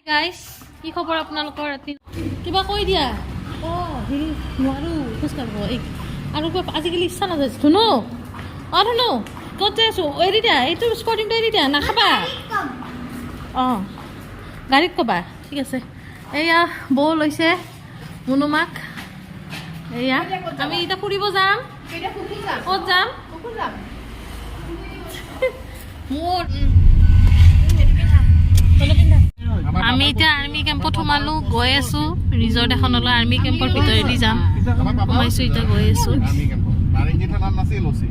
গাইছ, কি খবৰ আপোনালোকৰ? ৰাতি কিবা কৈ দিয়া। অঁ, হেৰি নোৱাৰোঁ খোজ কাঢ়িব। এই আৰু কিবা আজিকালি ইচ্ছা নাযায়। ধুনু, অঁ ধুনু, ক'ত যাই আছোঁ? এৰি দিয়া, এইটো স্পৰ্টিংটো এৰি দিয়া, নাখাবা। অঁ, গাড়ীত ক'বা, ঠিক আছে। এইয়া বৌ লৈছে মুনুমাক। এইয়া আমি এতিয়া ফুৰিব যাম। ক'ত যাম? মোৰ আমি এতিয়া আৰ্মি কেম্পত সোমালো, গৈ আছো ৰিজৰ্ট এখনলৈ। আৰ্মি কেম্পৰ ভিতৰেদি যাম। সোমাইছো এতিয়া, গৈ আছো। আৰ্মি কেম্পত নাৰেংগী থানাত নাছিল অচি।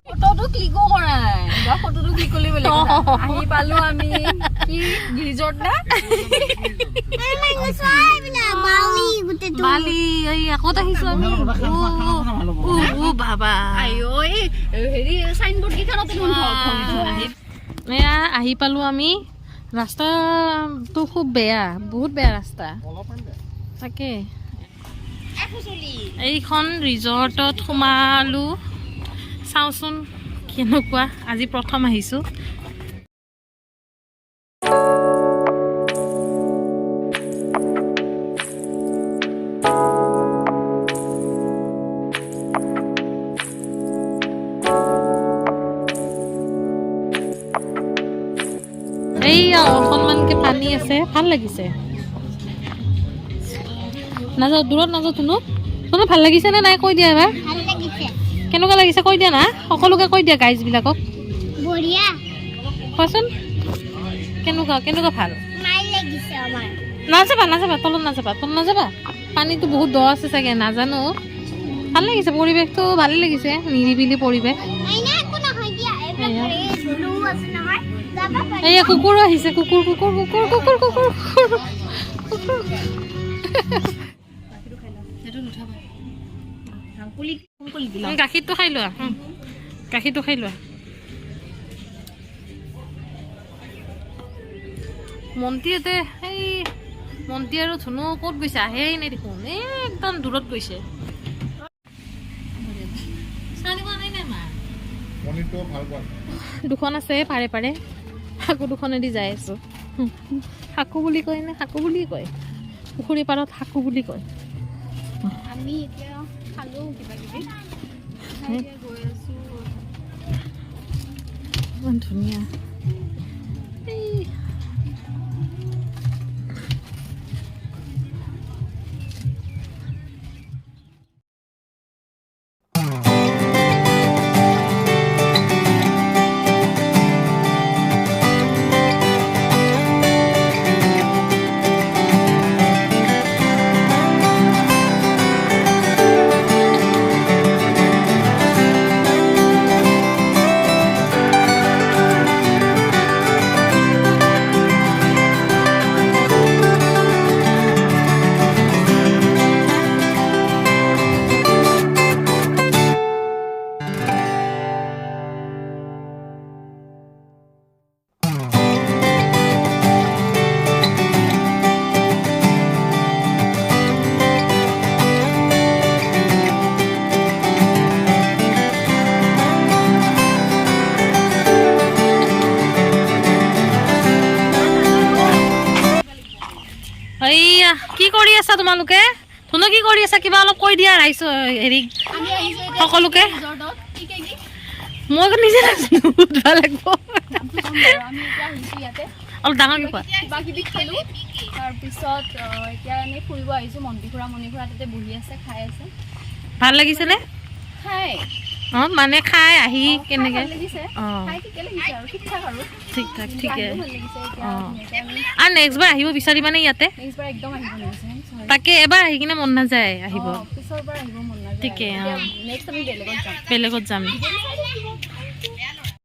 ফটোটো ক্লিকো কৰা নাই বা ফটোটো ক্লিক কৰিলে বেলেগ কথা। আহি পালো আমি। কি ৰিজৰ্ট না? বালি। এই ক'ত আহিছো আমি? ও বাবা। আইঅ, এই হেৰি চাইনবোৰ্ড কেইখনতে দেখোন এয়া আহি পালো আমি। ৰাস্তাটো খুব বেয়া, বহুত বেয়া ৰাস্তা। তাকে এইখন ৰিজৰ্টত সোমালো, চাওঁচোন কেনেকুৱা। আজি প্ৰথম আহিছোঁ। এইয়া অকণমানকে পানী আছে, ভাল লাগিছে। নাযাওঁ, দূৰত নাযাওঁ। ধুনু, ধুনু, ভাল লাগিছে নে নাই কৈ দিয়া এবাৰ। ভাল লাগিছে। কেনেকুৱা লাগিছে কৈ দিয়া না, সকলোকে কৈ দিয়া, গাইজ বিলাকক। বঢ়িয়া। কোৱাচোন, কেনেকুৱা কেনেকুৱা ভাল? মাই লাগিছে আমাৰ। নাযাবা, নাযাবা, তলত নাযাবা, তলত নাযাবা। পানীটো বহুত দ আছে চাগে, নাজানো। ভাল লাগিছে, পৰিৱেশটো ভালে লাগিছে, নিৰিবিলি পৰিৱেশ। মাইনা, একো নহয় দিয়া, এইবিলাক। এয়া। এই ব্লু আছে নহয়, যাব পাৰি। এইয়া কুকুৰো আহিছে, কুকুৰ, কুকুৰ, কুকুৰ, কুকুৰ, কুকুৰ, কুকুৰ। গাখীৰটো খাই লোৱা, গাখীৰটো খাই লোৱা। মন্তিহঁতে, এই মন্তি আৰু ধুনু ক'ত গৈছে? আহেই নাই দেখোন। এই একদম দূৰত গৈছে। চাহ নিব নাই নাই মা? পনীৰটো ভাল পোৱা। দুখন আছে পাৰে পাৰে, সাঁকো দুখনেদি যাই আছো। সাঁকো বুলি কয় নে? সাঁকো বুলিয়ে কয়, পুখুৰী পাৰত সাঁকো বুলি কয়। আমি এতিয়া খালো কিবা কিবি, খাই এতিয়া গৈ আছো। ইমান ধুনীয়া এই। এইয়া কি কৰি আছা তোমালোকে? ধুনু, কি কৰি আছা? কিবা অলপ কৈ দিয়া ৰাইজ, হেৰি আমি আহিছো এতিয়া সকলোকে। ৰিজৰ্টত। কি কি কি? মই আকৌ নিজে নাজানো, সুধিব লাগিব। নামটো ক'ম বাৰু। আমি এতিয়া আহিছো ইয়াতে। অলপ ডাঙৰকে কোৱা। কিবা কিবি খালো, তাৰপিছত এতিয়া এনেই ফুৰিব আহিছো। মন্তি খুৰা, মণি খুৰা তাতে বহি আছে, খাই আছে। ভাল লাগিছেনে? খাই অঁ, মানে খাই আহি খাই কেনেকে ভাল লাগিছে। খাই ঠিকে লাগিছে আৰু, ঠিক ঠাক আৰু। ঠিক ঠাক, ঠিকে। আহিও ভাল লাগিছে এতিয়া। ধুনীয়াকে আমি আৰু নেক্সট বাৰ আহিব বিচাৰিবানে ইয়াতে? নেক্সট বাৰ একদম আহিব লাগিছে। তাকে, এবাৰ আহি কিনে মন নাযায় আহিব। পিছৰ বাৰ আহিব মন নাযায়। ঠিকে, অ। নেক্সট আমি বেলেগত যাম। বেলেগত যাম।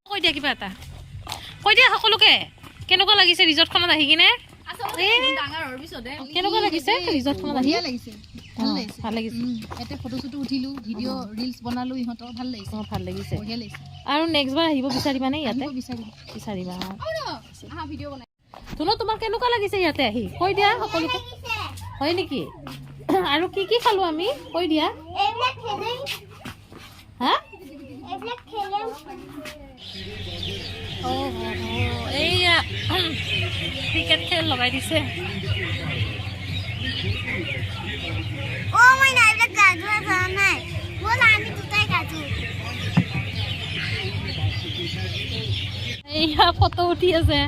কৈ দিয়া, কিবা এটা কৈ দিয়া সকলোকে, কেনেকুৱা লাগিছে ৰিজৰ্টখনত আহি কিনে? আচলতে ডাঙৰ হোৱাৰ পিছতে কেনেকুৱা লাগিছে ৰিজৰ্টখনত আহি? বঢ়িয়া লাগিছে, ভাল লাগিছে। ভাল লাগিছে। ইয়াতে ফটো চটো উঠিলো, ভিডিঅ' ৰিলচ বনালো ইহঁতৰ, ভাল লাগিছে। অঁ, ভাল লাগিছে। বঢ়িয়া লাগিছে। আৰু নেক্সট বাৰ আহিব বিচাৰিবানে ইয়াতে? আহিব বিচাৰিম। বিচাৰিবা, অ। আহা, ভিডিঅ' বনাই। ধুনু, তোমাৰ কেনেকুৱা লাগিছে ইয়াতে আহি? কৈ দিয়া সকলোকে। হয় নেকি? আৰু কি কি খালো আমি কৈ দিয়া। এইবিলাক খেলিম। হা? এইবিলাক খেলিম। এইয়া ক্ৰিকেট খেল লগাই দিছে। অ মই নাই, এইবিলাক গা ধোৱা যোৱা নাই। ব'লা, আমি দুটাই গা ধো। এইয়া ফটো উঠি আছে।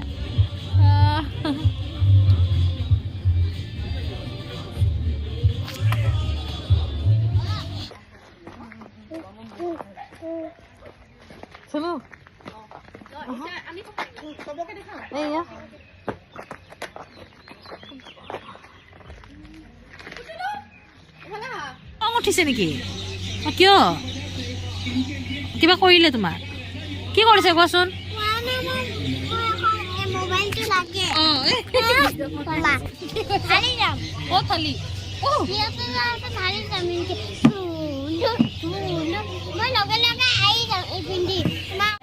চলো, এইয়া খং উঠিছে নেকি? কিয়, কিবা কৰিলে তোমাক? কি কৰিছে কোৱাচোন? কোৱা নাই, মই এখন এই মোবাইলটো লাগে। ব'লা। ঢালি যাম। ক'ত থালি? সিহঁতে যাওঁতে ঢালি যাম এনেকে। ধুনু, ধুনু। মই লগে লগে আহি যাম এইপিনেদি।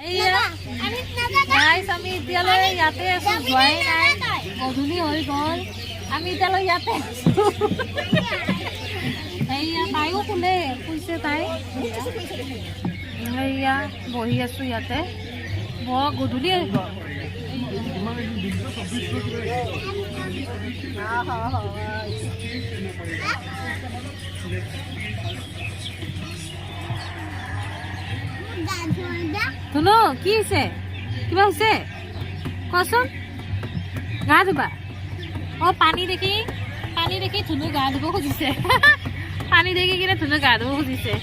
এইয়া। আমি নাযাওঁ। গাইছ, আমি এতিয়ালৈ ইয়াতে আছো, যোৱাই নাই। গধূলি হৈ গ'ল, আমি এতিয়ালৈ ইয়াতে আছো। এইয়া তাইও শুলে, শুইছে তাই। এইয়া বহি আছো ইয়াতে, বৰ গধূলি হৈ গ'ল। গা ধোৱা দে। ধুনু, কি হৈছে? কিবা হৈছে কোৱাচোন? গা ধুবা? অ, পানী দেখি ধুনু গা ধুব খুজিছে। পানী দেখি কিনে ধুনু গা ধুব খুজিছে।